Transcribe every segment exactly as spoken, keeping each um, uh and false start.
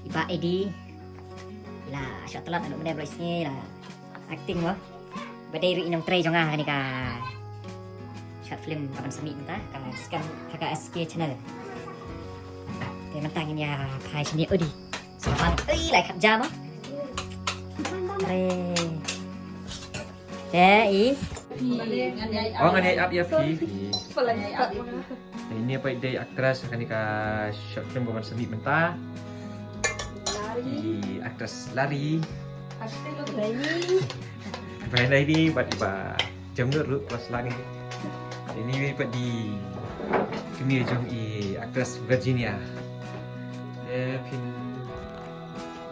I Bah Eddie. I la shah tlot, ano mane bro isngi la acting mo. Ba dei ruh i nongtrei jong nga ha kane ka short film kaban submit mynta ka skhem ha ka S K channel. Te mynta ngin ïa phai shane odi. Sa bang, ui, lai khap jam mo. Are. Te i. Oh, ngan ïai ap ïa phi. Ini apa dei actress ha kane ka short film ba ban submit mynta. I actress Lari. Bai Lari bad i Bah Jamnur ruh plus lang. Ini pat dei kmie jong i actress Virginia. Eh, phin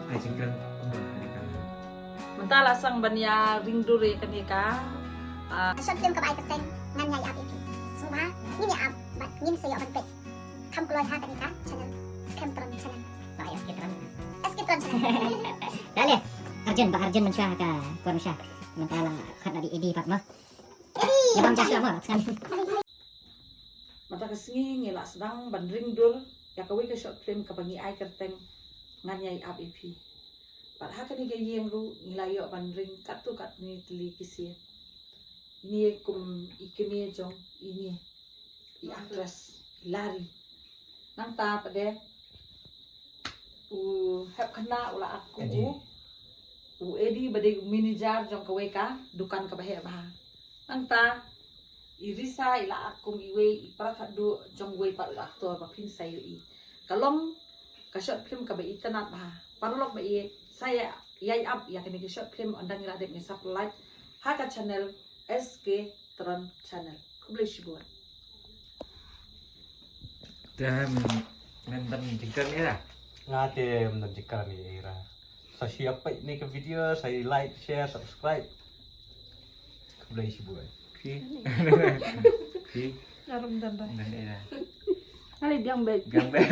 ai jingkren kumno ha kane ka. Mynta la sdang ban ïa ring dur ïa kane ka, ah, short film kaba ai kyrteng Ngan Ïai Ap Ïa Phi. Sngewbha ngin ïa ap bad ngin sa ïoh ban peit. Kham kloi ha kane ka channel Skhem Tron channel. Ba S K Tron. S K Tron channel. Dale. Arjun, Bah Arjun mynshuwa ha ka por mynshuwa. Mynta la khot la dei Eddie pat mo. Eddie. Ïa bam ja shuwa mo. Mynta ka sngi ngi la sdang ban ring dur ïa kawei ka short film kaba ngi ai kyrteng Ngan Ïai Ap Ïa Phi. Bad ha kane ka ïing ruh ngi la ïoh ban ring katto katne tylli ki sien. Ine kum i kmie jong ine i actress i Lari. Nangta pat de u hep khynnah u la ap kum u, u Eddie ba dei u manager jong kawei ka dukan kaba heh bha. Nangta i Risa i la ap kum iwei i para khatduh jong uwei pat u actor ba phin sa ïohi. Ka long ka short film kaba itynnad bha. Paralok ba ïeit, sa ïa, ïai ap ïa kane ka short film, ynda ngi la dep ngin sa pynlait ha ka channel S K Tron channel. Khublei shibun. Te men, men ban jingkren ïa. Nga te men ban jingkren ïa. Sa shu ïa peit ne ka video, sa ïa like, share, subscribe. Khublei shibun. Phi. Phi. Arum dan dah. Dan ïa. Ngali biang beit. Biang beit.